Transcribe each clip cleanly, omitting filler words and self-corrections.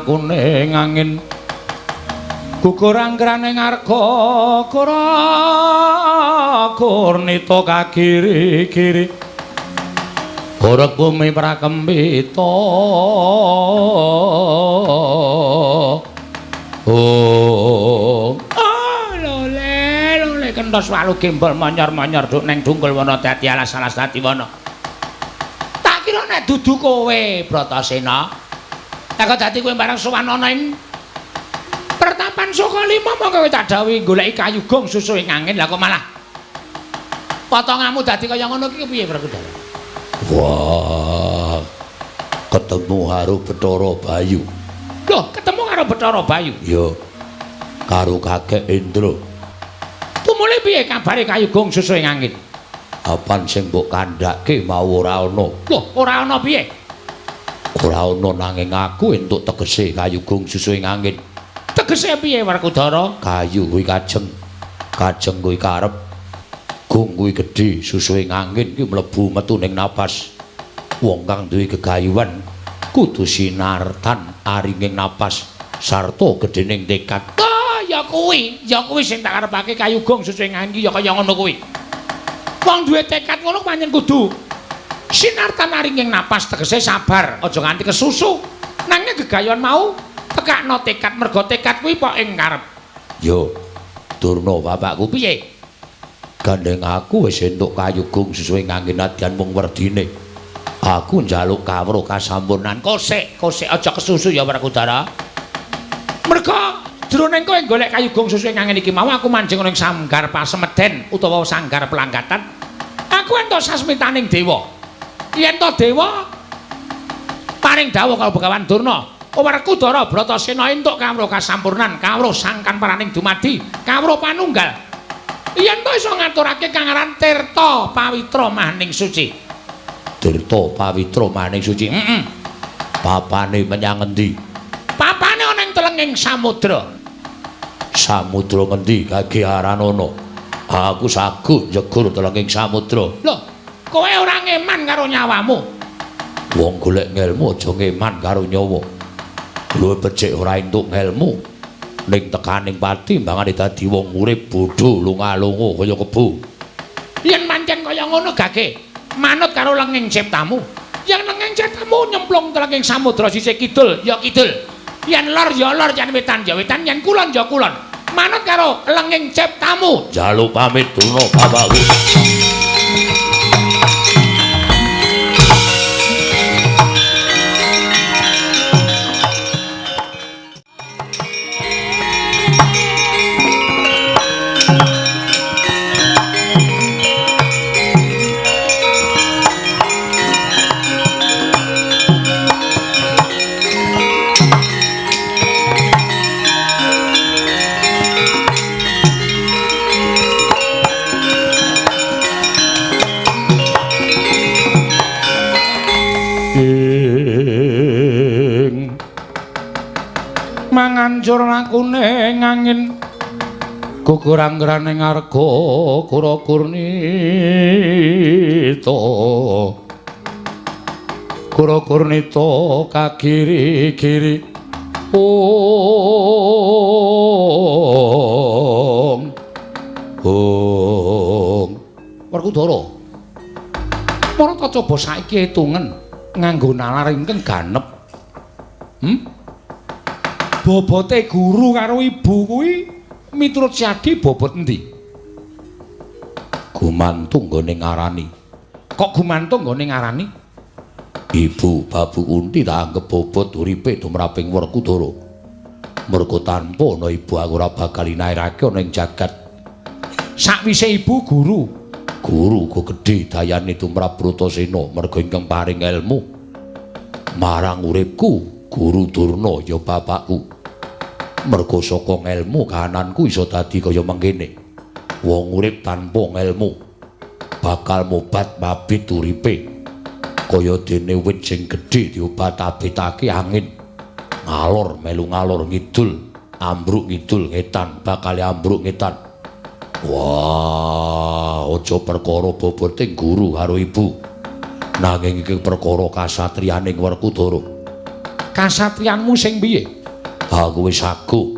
lakune angin gugur anggrane ngarga kura kurnita kagiri-giri gorek bumi prakempita. Oh lole lole kentos walu gembol manyor-manyor duk neng dungkul wana dadi alas-alas dadi wana. Tak kira nek dudu kowe Bratasena. Tak kok dadi kowe barang sowan ana ing pertapan Sukalima mongko kowe tak dawuhi goleki kayu gong susu ing angin. Lah kok malah potonganmu dadi kaya ngono iki piye Werkudara? Wah, ketemu karo Bathara Bayu. Loh, ketemu karo Bathara Bayu? Ya, karo Kakek Indra. Tumule piye kabare kayu gong susu ing angin? Apan sing mbok kandhake mau ora ana. Loh, ora ana piye? Ora ana nanging aku entuk tegese kayu gong susu ing angin. Tegese piye Werkudara? Kayu kuwi kajeng, kajeng kuwi karep, gong kuwi gedhe, susu ing angin kuwi mlebu metu ning napas. Wong kang duwe gegayuhan kudu sinartan aringing napas sarta gedhening tekad. Ah, ya kuwi sing tak karepake kayu gong susu ing angin ya kaya ngono kuwi. Wong duwe tekad ngono pancen kudu sinartan aringing napas, tegese sabar, aja nganti kesusu. Nanging gegayuhan mau tekakno tekad, mergo tekad kuwi pok ing karep. Yo, Durna bapakku piye? Gandeng aku wis entuk kayu gong susu ing angin nadyan mung werdine. Aku njaluk kawruh kasampurnan. Kosek, kosek aja kesusu ya Werkudara. Mergo jroning kowe golek kayu gong susu ing angin iki mau aku manjing ning sanggar pasemeden utawa sanggar pelanggatan. Aku entuk sasmitaning dewa. Yen to dewa paring dawuh karo Begawan Durna, Werkudara Bratasena entuk kawruh kasampurnan, kawruh sangkan paraning dumadi, kawruh panunggal. Yen to iso ngaturake kang aran Tirta Pawitra Maning Suci. Tirta Pawitra Maning Suci. Heeh. Papane menyang endi? Papane ana ing telenging samudra. Samudra ngendi gage aranana? Aku saguh njegur telenging samudra. Lho, kowe ora ngeman karo nyawamu. Wong golek ngelmu aja ngeman karo nyawa. Luwih becik ora entuk ngelmu ning tekaning pati mbangane dadi wong urip bodho lunga-lunga kaya kebo. Yen pancen kaya ngono gage manut karo lenging ciptamu. Yen lenging ciptamu nyemplung telenging samudra sisih kidul ya kidul, yen lor ya lor, yen wetan ya wetan, yen kulon ya kulon. Manut karo lenging ciptamu. Njaluk pamit Durna bapakku. Mangancur lakune angin gugur anggrane ngarga kura kurnita kura kurnita kagiri-giri. Ong ong Werkudara, marata coba saiki hitungen nganggo nalar ingkang ganep. Bobote guru karo ibu kuwi miturut Syadi bobot endi? Gumantung nggone ngarani. Kok gumantung nggone ngarani? Ibu Babu Kunti tak anggep bobot uripe tumraping Werkudara. Mergo tanpa ana ibu aku ora bakal inairake ana ing jagat. Sakwise ibu guru, guru uga gedhe dayane tumrap Bratasena mergo ingkang paring elmu marang uripku. Guru Durna ya bapakku. Mergo saka ngelmu kahananku iso dadi kaya mengkene. Wong urip tanpa ngelmu bakal mobat mabit uripe. Kaya dene wit sing gedhe diobat-abitake angin. Ngalor melu ngalor ngidul, ambruk ngidul ngetan, bakal ambruk ngetan. Wah, aja perkara bobote guru karo ibu. Nanging iki perkara kasatriyaning Werkudara. Kasatriyanmu sing piye? Aku wis aguh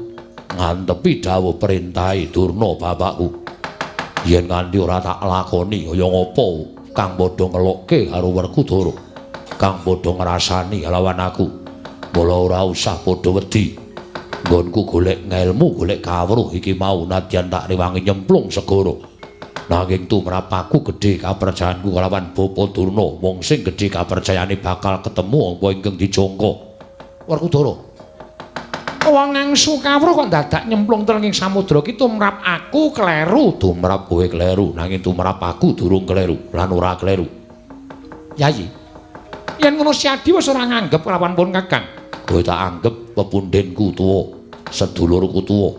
ngantepi dawuh perintahe Durna bapakku. Yen nganti ora tak lakoni kaya ngopo kang padha ngelokke karo Werkudara, kang padha ngrasani lawan aku. Mula ora usah padha wedi. Nggonku golek ngelmu, golek kawruh iki mau nadyan tak rewangi nyemplung segara. Nanging tumrap aku gedhe kapercayanku kelawan Bapa Durna, wong sing gedhe kapercayane bakal ketemu apa ingkang dijangka. Werkudara, wong ngangsu kawruh kok dadak nyemplung telenging samudra ki tumrap aku kleru. Tumrap kowe kleru, nanging tumrap aku durung kleru lan ora kleru. Yayi, yen ngono Siadi wis ora nganggep kelawan pun Kakang. Kowe tak anggep pepundhenku tuwa, sedulurku tuwa.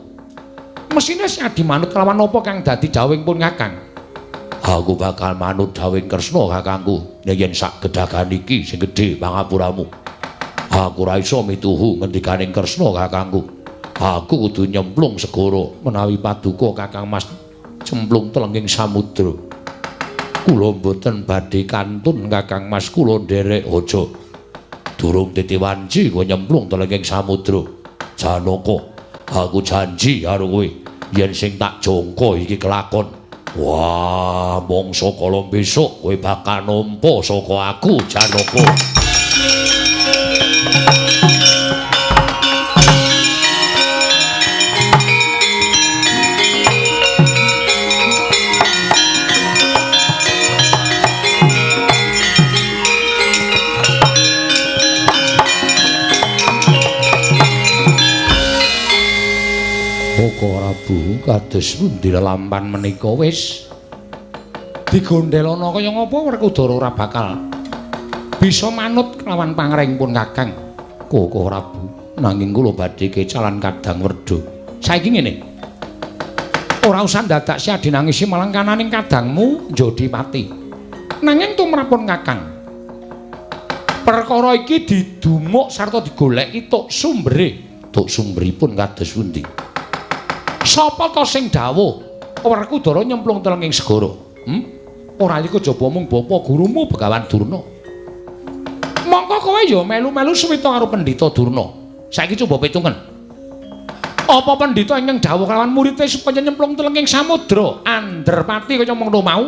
Mesine Siadi manut kelawan apa kang dadi dawuhing pun Kakang? Aku bakal manut dawuhing Kresna kakangku, yen sak gedagan iki sing gedhe pangapuramu. Aku ora iso mituhu ngendikaning Kresna kakangku. Aku kudu nyemplung segara menawi paduka Kakang Mas cemplung telenging samudra. Kula mboten badhe kantun Kakang Mas, kula nderek aja. Durung titi wanci kowe nyemplung telenging samudra. Janaka, aku janji karo kowe yen sing tak jangka iki kelakon. Wah, mangsa kala besok kowe bakal nampa saka aku, Janaka. Koko Prabu, kados pundi lelampan menika wis digondelana kaya ngapa Werkudara ora bakal bisa manut kelawan pangreng pun Kakang. Koko Prabu, nanging kula badhe kecalan kadang werda. Saiki ngene. Ora usah dadak Siadi nangisi malang kananing kadangmu njodi pati. Nanging tumrapun Kakang, perkara iki didumuk sarta digoleki tuk sumbere. Tuk sumberipun kados pundi? Sapa ta sing dawuh Werkudara nyemplung telenging segara? Ora iku kejaba mung bapa gurumu Begawan Durna. Mongko kowe ya melu-melu suwita karo Pendhita Durna. Saiki coba pitungen. Apa pendhita ingkang dawuh kelawan murite supaya nyemplung telenging samudra andherpati kaya mengkono mau?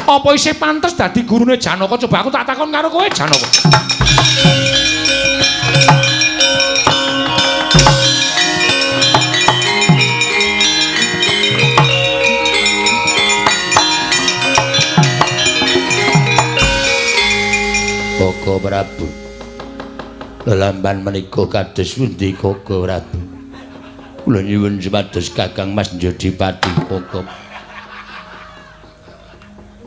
Apa isih pantes dadi gurune Janaka? Coba aku tak takon karo kowe, Janaka. Koko Prabu, lelamban menika kados pundi Koko Prabu? Kula nyuwun supados Kakang Mas Njodipati Koko.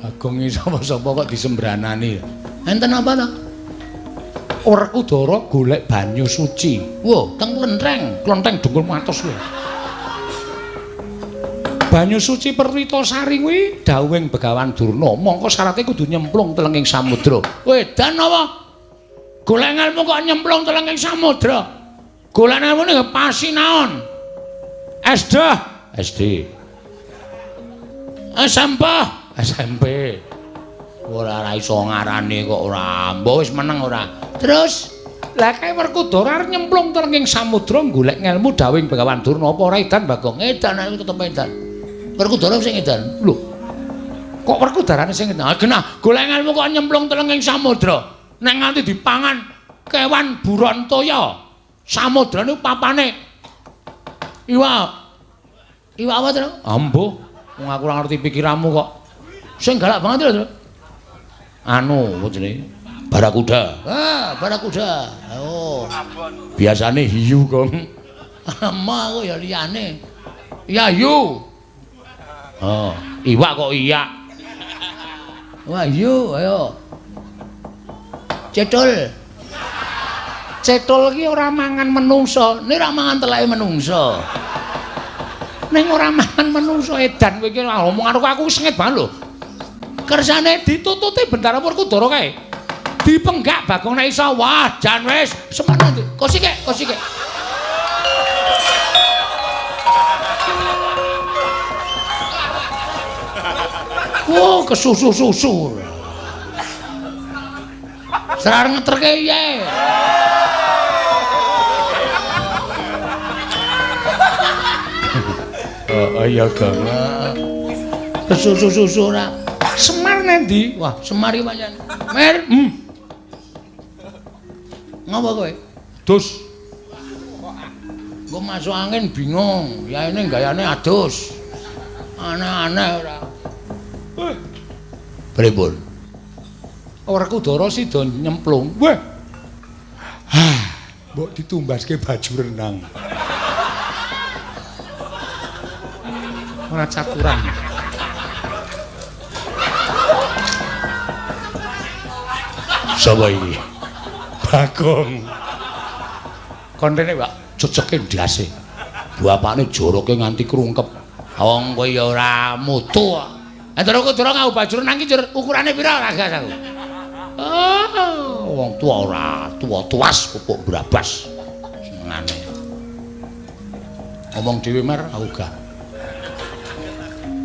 Agung sapa-sapa kok disembranani. Enten apa to? Werkudara golek banyu suci. Wo, teng klentheng, klentheng dengkul matos lho. Banyu suci Perwitasari kuwi dawuhing Begawan Durna, mongko syarate kudu nyemplung telenging samudra. Wedan apa? Golek ngelmu kok nyemplung telenging samudra. Golek ngelmu ning pasinaon. SD, SD. SMP, SMP. Ora iso ngarani kok ora. Mbok wis meneng ora. Terus lah kae Werkudara arep nyemplung telenging samudra golek ngelmu dawuhing Begawan Durna, apa ora edan Bagong? Edan aku tetep edan. Werkudara sing edan. Lho. Kok Werkudarane sing edan? Genah, golek ngelmu kok nyemplung telenging samudra. Nek nganti dipangan kewan buron toya. Samudra niku papane iwak. Iwak apa to? Ambuh, wong aku ora ngerti pikiranmu kok. Sing galak banget lho. Anu, apa jenenge? Barakuda. Ah, barakuda. Oh. Biasane hiu, Gong. Emah aku ya liyane. Ya hiu. Oh, iwak kok iya. Wah, hiu, ayo. Cetul. Cetul ki ora mangan menungso, nek ora mangan teleke menungso. Ning ora mangan menungso edan kowe iki omong karo aku sengit banget lho. Kersane ditututi Bendara Werkudara kae. Dipenggak Bagong nek iso. Wah, jan wis semono. Kosike, kosike. Wah, kesusu-susu. Serar ngeterke piye? Oh iya, Gong. Susu-susu ora. Semar nendi? Wah, Semar iki pancen. Mer. Ngapa kowe? Dus. Engko masuk angin bingung. Yaene gayane adus. Aneh-aneh ora. Pripun? Werkudara sida nyemplung. Weh. Hah, mbok ditumbaske baju renang. Ora caturan. Sapa iki? Bagong. Kon rene, Pak, ceceke ndase. Bapakne joroke nganti krungkep. Wong kowe ya ora mutu. Ndara Kudara nganggo baju renang iki ukurane pira ora gas aku. Oh, wong tuwa ora tuwa tuas pupuk brabas. Senengane. Omong dhewe mer aku gak.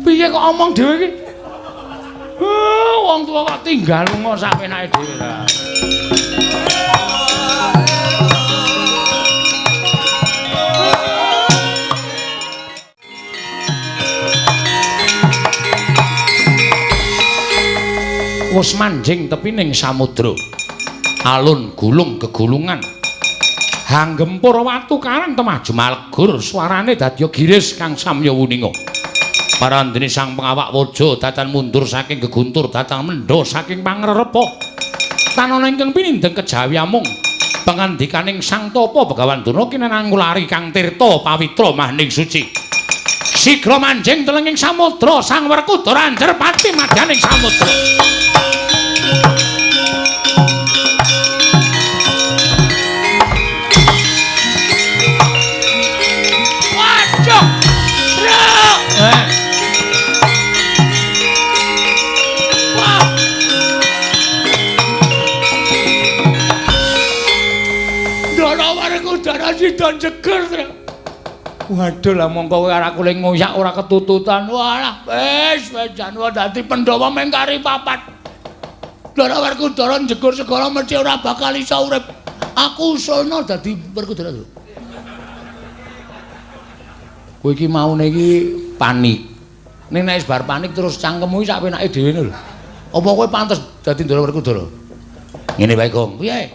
Piye kok omong dhewe iki? Wong tuwa kok tinggal lunga sak penake dhewe ta. Wis manjing tepining samudra. Alun gulung gegulungan. Hanggempur watu karang temaju malegur suarane dadya giris kang samya wuninga. Parandene sang pengawak waja datan mundur saking geguntur datang mendha saking pangrerepa. Tanana ingkang pinindheng kejawi amung pangandikaning Sang Tapa Begawan Durna kinenang ngulari kang tirta pawitra mahning suci. Sigra manjing telenging samudra Sang Werkudara anjer pati madyaning samudra. Waduh! Truk! Wah! Ndara Werkudara sida jeger, Truk. Waduh lah mongko kowe ora kuling ngoyak ora ketututan. Walah, wis wis jan dadi Pandhawa mung kari papat. Ndara Werkudara njegur segara mesti ora bakal iso urip. Aku usulno dadi Werkudara lho. Kowe iki maune iki panik. Ning nek wis bar panik terus cangkemmu iki sak penake dhewe lho. Apa kowe pantes dadi Ndara Werkudara? Ngene wae, Gong. Piye?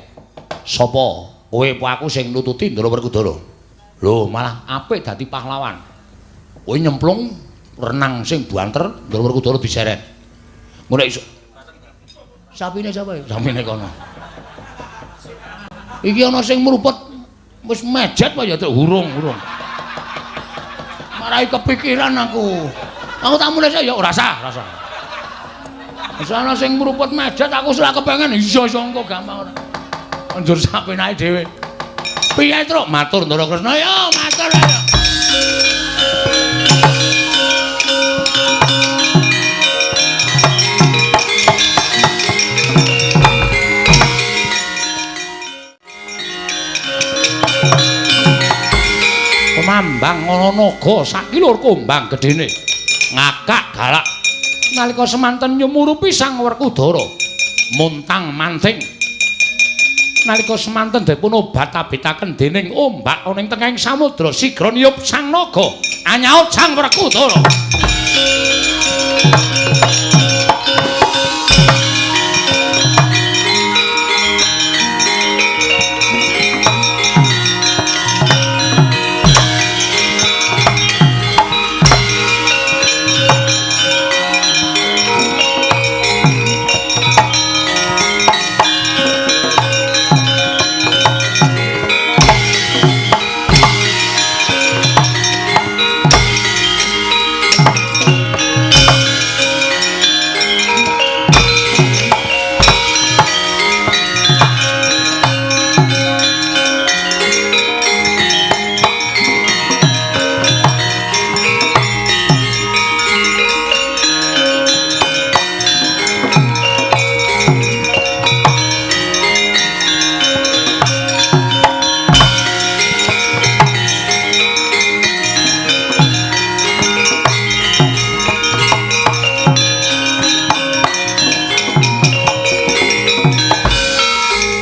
Sapa? Kowe apa aku sing nututi Ndara Werkudara? Lho, malah apik dadi pahlawan. Kowe nyemplung renang sing banter, Ndara Werkudara diseret. Ngono iso. Sapine sapa ya? Sapine kono. Iki ana sing mruput wis mejet apa ya hurung-hurung. Marai kepikiran aku. Aku tak mulih ya ora sah, ora sah. Wis ana sing mruput mejet aku ora kepengen. Iya iso engko gampang ora. Njur sapenake dhewe. Piye, Truk? Matur Ndara Kresna ya, matur ya. Mambang ana naga sakilur kumbang gedene. Ngakak galak. Nalika semanten nyumurupi Sang Werkudara, muntang manting. Nalika semanten dipun obat-abitaken dening ombak ana ing tengahing samudra, sigra niyup sang naga, anyaut Sang Werkudara.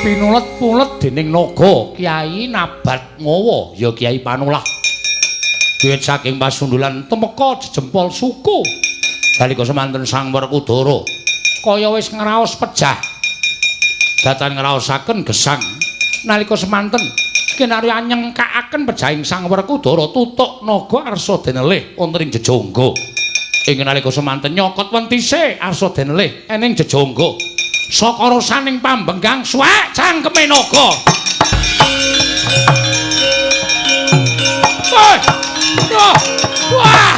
Pinulet-pulet dening naga Kyai Nabat Ngawa ya Kyai Panulah. Wiwit saking pasundulan temeka jejempol suku. Nalika semanten Sang Werkudara kaya wis ngraos pejah. Datan ngraosaken gesang. Nalika semanten kinarya nyengkakaken pejahing Sang Werkudara tutuk naga arsa denelih wonten ing jejangga. Ing nalika semanten nyokot wentise arsa denelih ening jejangga. Saka rasaning pambenggang suwek cangkeme naga. Wah! Wah! Wah!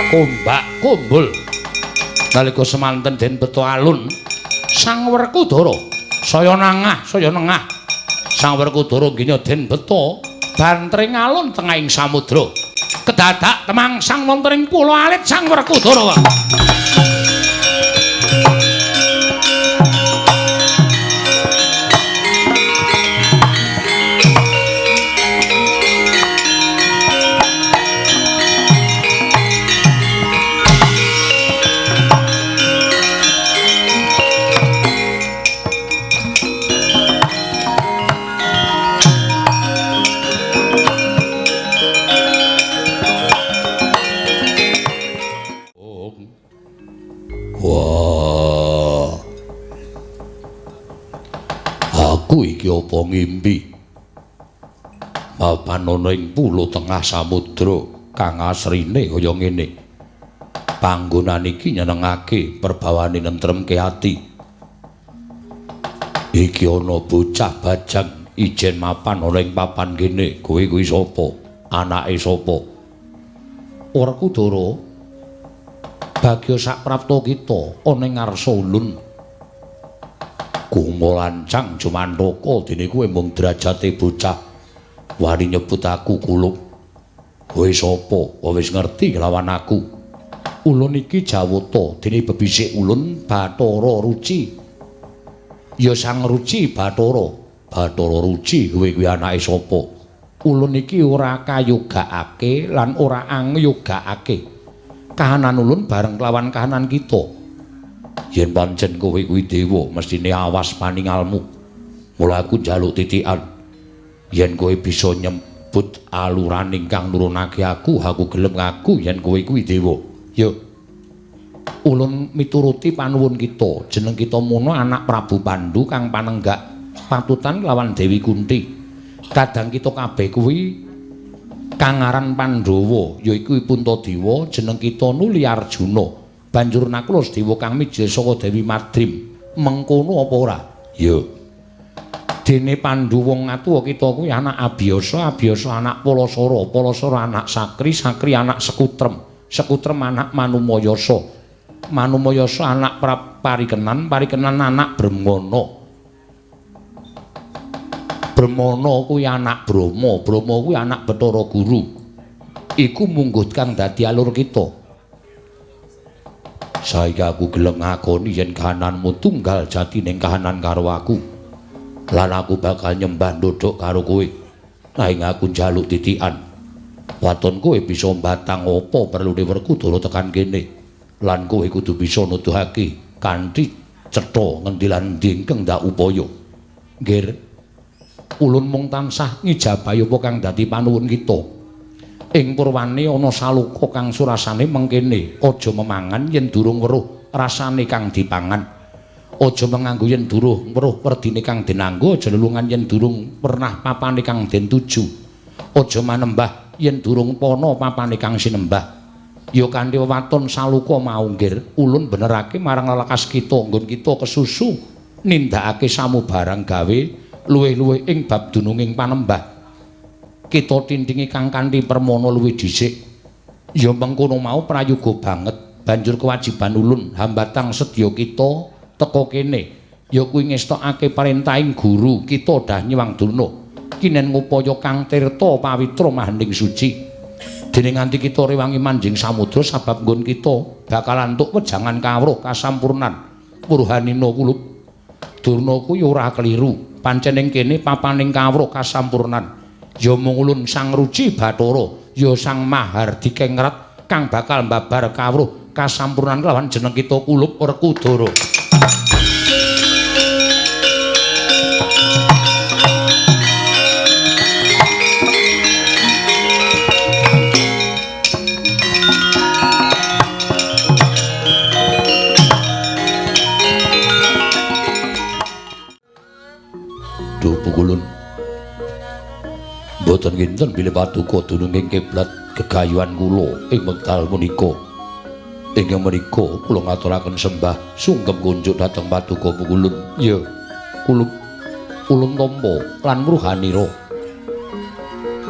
Kombak kumbul. Nalika semanten den beto alun Sang Werkudara saya nangah saya nengah. Sang Werkudara nggih den beto bantring alun tengahing samudra. Kedadak temangsang wonten ing pulo alit Sang Werkudara. Wah. Aku iki apa ngimpi? Mapan ana ing pulo tengah samudra kang asrine kaya ngene. Panggonan iki nyenengake, perbawane nentremke ati. Iki ana bocah bajang ijen mapan ana ing papan kene. Kowe kuwi sapa? Anake sapa? Werkudara, bagya sak prapta kita ana ing ngarsa ulun. Gumolancang jumantaka dene kowe mung derajate bocah wani nyebut aku kulup. Kowe sapa? Kowe wis ngerti lawan aku. Ulun iki Jawata, dene bebisik ulun Bathara Ruci. Ya Sang Ruci Bathara. Bathara Ruci kowe kuwi anake sapa? Ulun iki ora kayogakake lan ora angyogakake. Kahanan ulun bareng kelawan kahanan kita. Yen pancen kowe kuwi dewa, mestine awas paningalmu. Mula aku njaluk titikan. Yen kowe bisa nyebut aluraning kang nurunake aku, aku gelem ngaku yen kowe kuwi dewa. Yo. Ulun mituruti panuwun kita. Jeneng kita mono anak Prabu Pandu kang panenggak patutan lawan Dewi Kunti. Kadang kita kabeh kuwi kang aran Pandhawa yaiku Puntadewa, jeneng kita nuli Arjuna. Banjur Nakula Sedewa kang mijil saka Dewi Madrim. Mengkono apa ora? Ya. Dene Pandu wong atuwa kita kuwi anak Abiyasa, Abiyasa anak Palasara, Palasara anak Sakri, Sakri anak Sekutrem, Sekutrem anak Manumayasa, Manumayasa anak Parikenan, Parikenan anak Bremana. Bremana kuwi anak Brahma, Brahma kuwi anak Bathara Guru. Iku mungguh kang dadi alur kita. Saiki aku gelem ngakoni yen kahananmu tunggal jatining kahanan karo aku. Lan aku bakal nyembah ndodhok karo kowe. Nanging aku njaluk titikan. Waton kowe bisa mbatang apa perlune Werkudara tekan kene. Lan kowe kudu bisa nuduhake kanthi cetha ngendi lan endi ingkang ndak upaya. Nggih. Ulun mung tansah ngijabahi apa kang dadi panuwun kita. Ing purwane ana saloka kang surasane mengkene, aja memangan yen durung weruh rasane kang dipangan. Aja menganggo yen durung weruh werdine kang denanggo, aja lelungan yen durung pernah papane kang den tuju. Aja manembah yen durung pana papane kang sinembah. Ya kanthi wewaton saloka mau nggir, ulun benerake marang lelakas kita nggon kita kesusu nindakake samubarang gawe luwih-luwih ing bab dununging panembah. Kita tintingi kang kanthi permana luwih dhisik. Ya mengkono mau prayoga banget. Banjur kewajiban ulun hambatang sedya kita teka kene ya kuwi ngestokake parentahing guru kita dah Nyiwang Durna kinen ngupaya kang tirta pawitra mahening suci. Dene nganti kita rewangi manjing samudra sabab nggon kita bakal antuk wejangan kawruh kasampurnan purhanina kulup. Durna kuwi ora keliru. Pancen ing kene papaning kawruh kasampurnan. Ya mung ulun Sang Ruci Bathara, ya Sang Mahardikengrat kang bakal mbabar kawruh kasampurnan kelawan jeneng kita Kulup Werkudara. Duh pukulun. Mboten kinten bilih paduka dununging kiblat gegayuhan kula ing wekdal punika. Ingkang menika kula ngaturaken sembah sungkem kunjuk dhateng paduka pukulun. Ya, kulup ulun tampa lan mruhanira.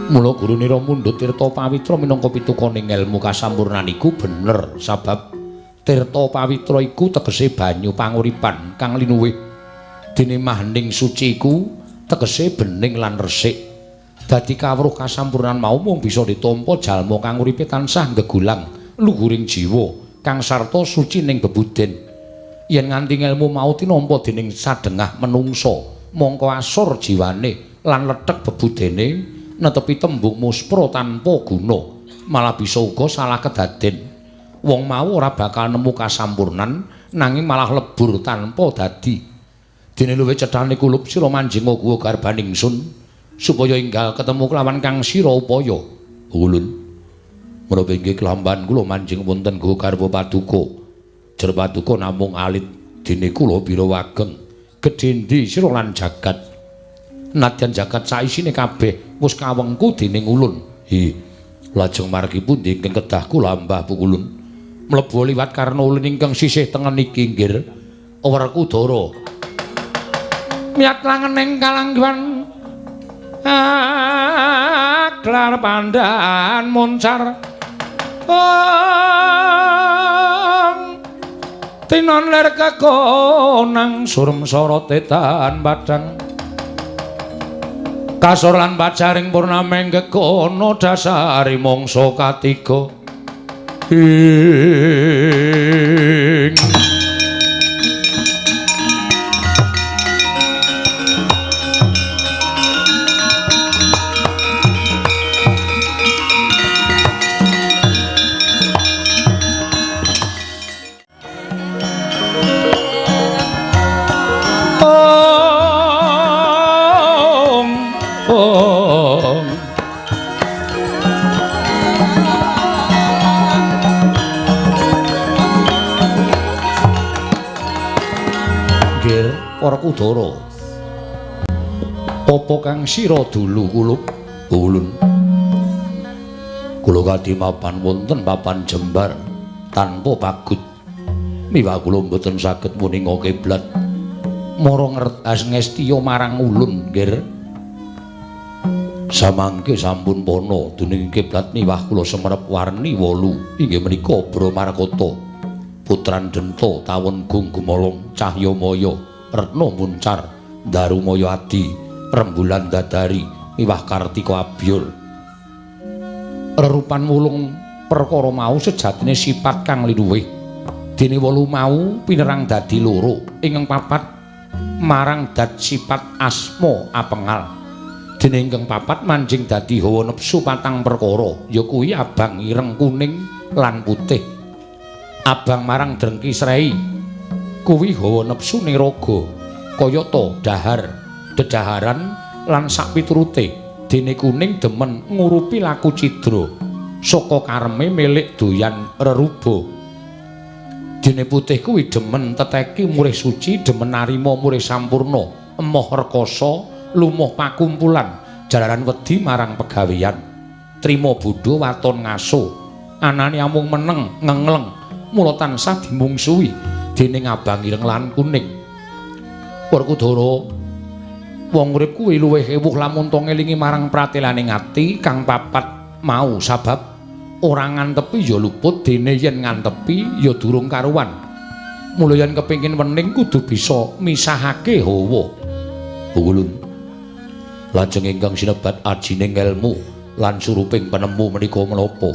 Mula gurunira mundhut tirta pawitra minangka pitukoning elmu kasampurnan iku bener sabab tirta pawitra iku tegese banyu panguripan kang linuwih. Dene mahning suci iku tegese bening lan resik. Dadi kawruh kasampurnan mau mung bisa ditampa jalma kang uripe tansah gegulang luhuring jiwa kang sarta suci ning bebuden. Yen nganti ngelmu mau tinampa dening sadengah menungsa, mongko asor jiwane lan lethek bebudene netepi tembung muspra tanpa guna, malah bisa uga salah kedaden. Wong mau ora bakal nemu kasampurnan nanging malah lebur tanpa dadi. Dene luwih cethane kulup sira manjing guwa garbaning sun supaya enggal ketemu kelawan kang sira upaya. Ulun menapa inggih kelamban kula manjing wonten guwa garba paduka. Jer paduka namung alit dene kula bira wageng. Gedhe endi sira lan jagat. Nadyan jagat saisine kabeh wis kawengku dening ulun. Hi, lajeng margi pundi ingkang kedah kula ambah pukulun. Mlebu liwat karna ulun ingkang sisih tengen iki nggir Werkudara. Miyat langening kalangguan aglar pandan muncar tinon ler kekonang surem sorote tan padang kasor lan pajaring purnameng gegono dasari mangsa katiga ing Werkudara. Apa kang sira dulu kulup? Ulun. Kula kadimapan wonten papan jembar tanpa pagut. Miwah kula mboten saged muninga kiblat. Mara ngertas ngestiya marang ulun, nggir. Samangke sampun pana dening kiblat miwah kula semerep warni 8 inggih menika Bramarkata, Putran Denta, Tawon Gung Gumolong, Cahyamaya, Retna Muncar, Darumaya Adi, Rembulan Dadari, miwah Kartika Abyur. Rerupan wulung perkara mau sejatine sifat kang linuwih. Dene wolu mau pinerang dadi loro, ingkang papat marang dat sifat asma apengal. Dene ingkang papat manjing dadi hawa nepsu patang perkara, ya kuwi abang, ireng, kuning lan putih. Abang marang drengki srei kuwi hawa nepsu ning raga kayata dahar, dedaharan lan sakpiturute. Dene kuning demen ngurupi laku cidra saka kareme milik doyan reruba. Dene putih kuwi demen teteki murih suci, demen narima murih sampurna, emoh rekasa, lumuh pakumpulan, jalaran wedi marang pegawean. Trima bodho waton ngaso, anane amung meneng ngengleng, mula tansah dimungsuhi dening abang ireng lan kuning. Werkudara, wong urip kuwi luwih ewuh lamun to ngelingi marang pratelaning ati kang papat mau, sabab ora ngantepi ya luput, dene yen ngantepi ya durung karuan. Mula yen kepengin wening kudu bisa misahake hawa. Ulun lajeng ingkang sinebat ajining elmu lan suruping penemu menika menapa?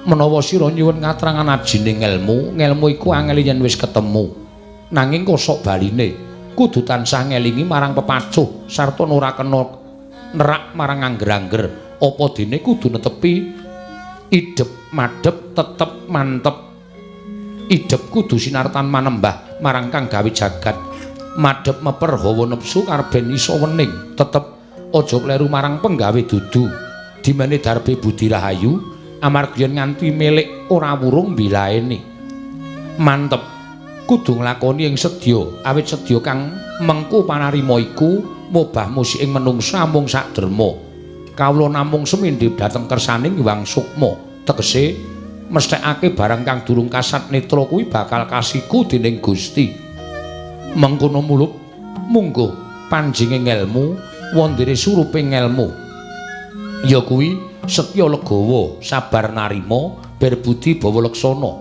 Menawa sira nyuwun katrangan ajining elmu, ngelmu iku angel yen wis ketemu. Nanging kosok baline kudu tansah ngelingi marang pepacuh sarta ora kena nerak marang angger-angger apa dene kudu netepi idep madhep tetep mantep. Idep kudu sinartan manembah marang kang gawe jagat. Madhep meper hawa nepsu karben iso wening, tetep aja kleru marang penggawe dudu. Dimene darbe budi rahayu amarga yen nganti milik ora wurung bilaeni. Mantep kudu nglakoni ing sedya, awit sedya kang mengku panarima iku mobah musik ing menungsa amung sak derma. Kawula namung semindhi dhateng kersaning Hyang Sukma, tegese mesthekake barang kang durung kasat netra kuwi bakal kasiku dening Gusti. Mengkono mulup mungguh panjinge ngelmu wondene surupe ngelmu. Ya kuwi setya legawa, sabar narima, berbudi bawa laksana.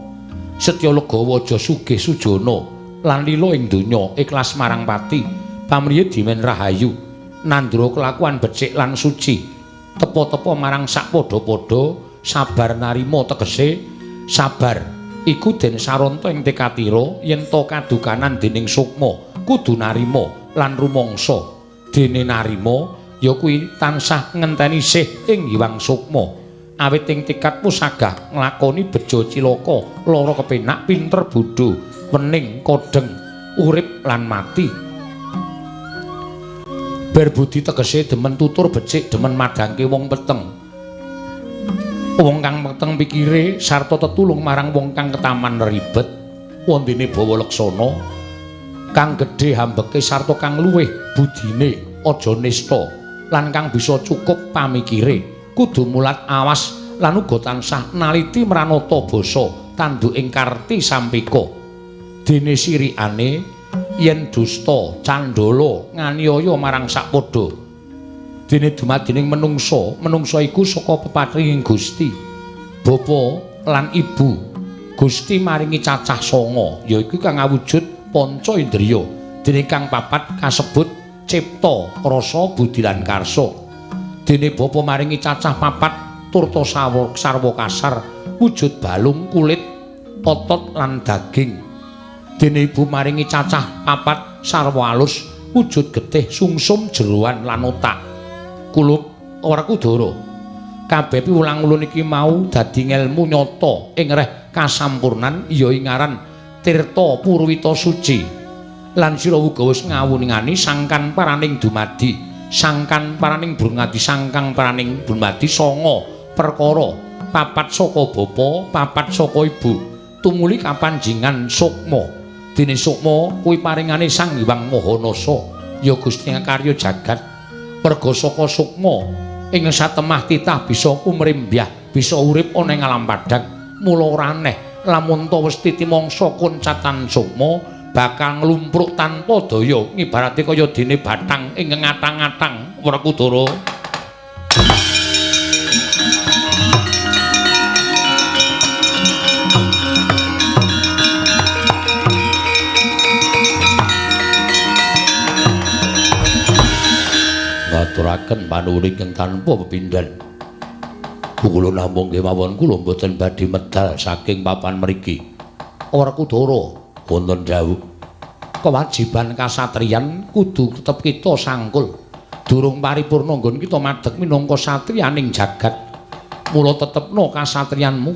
Setya legawa aja sugih sujana lan lila ing donya, ikhlas marang pati, pamriye dimen rahayu, nandra kelakuan becik lan suci, tepa-tepa marang sak padha-padha, sabar narima tegese sabar iku den saranta ing tekatira yen ta kadukanan dening sukma kudu narima lan rumangsa. Dene narima ya kuwi tansah ngenteni sih ing Hyang Sukma, awit ing tekad pusagah nglakoni bejo cilaka, lara kepenak, pinter bodho, wening kodheng, urip lan mati. Berbudi tegese demen tutur becik, demen madhangke wong peteng. Wong kang peteng pikire sarta tetulung marang wong kang ketaman ribet, wondene bawa laksana, kang gedhe hambeke sarta kang luwih budine aja nista lan kang bisa cukup pamikire. Kudu mulat awas lan uga tansah naliti mranata basa tanduk ing karti sampika. Dene sirikane yen dusta candala nganiaya marang sakpadha. Dene dumadining menungsa, menungsa iku saka pepatringing Gusti. Bapa lan ibu Gusti maringi cacah sanga, yaiku kang awujud panca indriya. Dene kang papat kasebut cipta, rasa, budi lan karsa. Dene bapa maringi cacah papat turta sarwa kasar, wujud balung, kulit, otot lan daging. Dene ibu maringi cacah papat sarwa alus, wujud getih, sungsum, jeroan lan otak. Kulup Werkudara, kabeh piwulang ulun iki mau dadi ngelmu nyata ing reh kasampurnan ya ing aran Tirta Purwita Suci. Lan sira uga wis ngawuningani sangkan paraning dumadi, sangkan paraning brungadi, sangkang paraning dumadi sanga perkara, papat saka bapa, papat saka ibu, tumuli kapanjingan sukma. Dene sukma kuwi paringane Sang Hyang Maha Nasa, ya Gusti karya jagat. Merga saka sukma ing satemah titah bisa kumrembyah, bisa urip ana ing alam padhang. Mula ora aneh lamun ta wis titi mangsa koncatan sukma bakal nglumpruk tanpa daya, ngibarate kaya dene bathang ing ngatang-atang. Werkudara. Ngaturaken panuwun ingkang tanpa pepindhan. Kula namung kemawon kula mboten badhe medal saking papan mriki. Werkudara, wonten dawuh, kewajiban kasatriyan kudu tetep kita sangkul. Durung paripurna nggon kita madeg minangka satriyaning jagat. Mula tetepno kasatriyanmu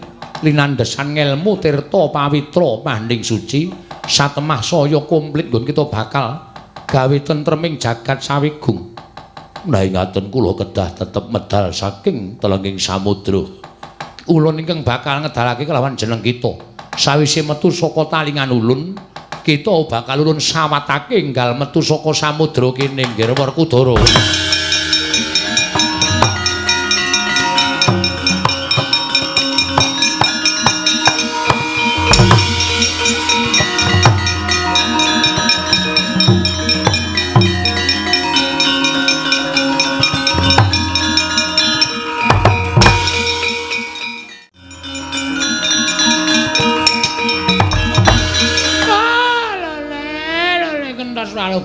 linandhesan ngelmu tirta pawitra manding suci, satemah saya komplit nggon kita bakal gawe tentreming jagat sawigung. Nah ngaten kula kedah tetep medal saking telenging samudra. Ulun ingkang bakal ngedalake kelawan jeneng kita. Sawise metu saka talingan ulun, kita bakal ulun sawatake enggal metu saka samudra kene, nggih Werkudara.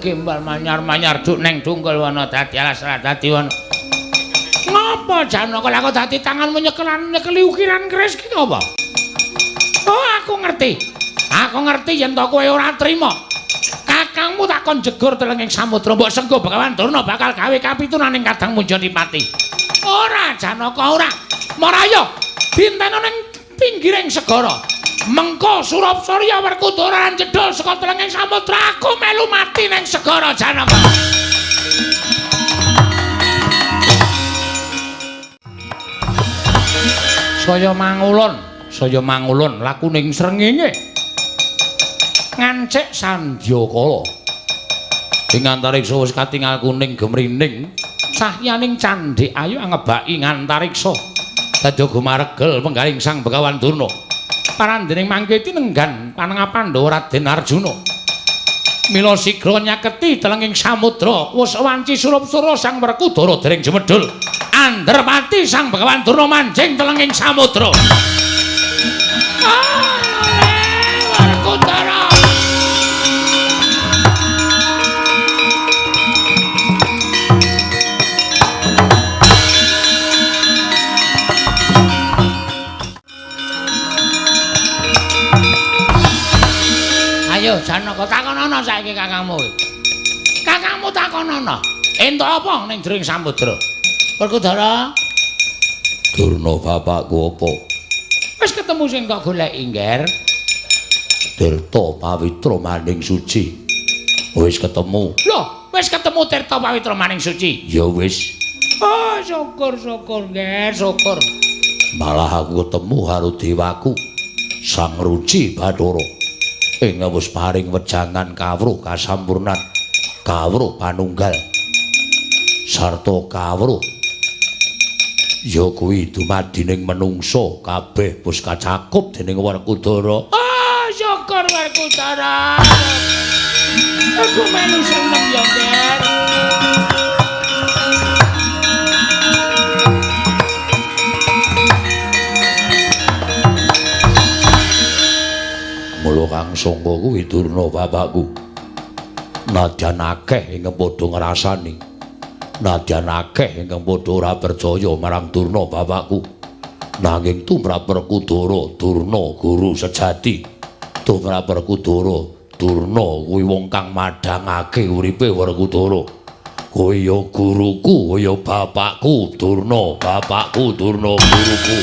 Gembal manyar-manyar duk neng dungkul wana dadi alas ra dadi wana. Ngapa Janaka lha kok dadi tanganmu nyekelan nyekeli ukiran keris ki ngapa? Oh aku ngerti. Aku ngerti yen to kowe ora trima. Kakang Kakangmu takon jegur telenging samudra, mbok sengko Begawan Durna bakal gawe kapitunan ing kadang Munjanipati. Ora Janaka ora. Maraya dinteno ning pinggiring segara. Mengko Surapsurya Werkudara jedul saka telenging samudra, aku melu mati ning segara Janaka. Saya mangulon lakuning srengenge. Ngancik sandyakala. Ing antariksa wis katingal kuning gemrining cahyaning candhik ayu angebaki ngantariksa. Dadi gumaregel penggaring Sang Begawan Durna. Parandening mangke tinenggan panengah Pandhawa Raden Arjuna. Mila sigra nyaketi telenging samudra wis wanci Surapsura Sang Werkudara dereng jemedhul. Anderpati Sang Begawan Durna manjing telenging samudra. Werkudara. Ayo Janaka takonono saiki kakangmu. Kakangmu takonono. Entuk apa ning jroning samudra? Werkudara. Durna bapakku apa? Wis ketemu sing kok goleki, Ngger. Tirta Pawitra Maning Suci. Wis ketemu. Loh, wis ketemu Tirta Pawitra Maning Suci? Ya wis. Oh, syukur-syukur, Ngger, syukur. Malah aku ketemu karo dewaku, Sang Ruci Bathara. Ing wis paring wejangan kawruh kasampurnan, kawruh panunggal, sarta kawruh ya kuwi dumadining menungsa kabeh wis kacakup dening Werkudara. Ah, syukur Werkudara. Aku melu seneng ya, Ger. Mula kang sangka kuwi Durna bapakku. Nadyan akeh ingkang padha ngrasani. Nadyan akeh ingkang padha ora percaya marang Durna bapakku. Nanging tumrap Werkudara, Durna guru sejati. Tumrap Werkudara, Durna kuwi wong kang madhangake uripe Werkudara. Kowe ya guruku, kowe ya bapakku, Durna, bapakku, Durna guruku.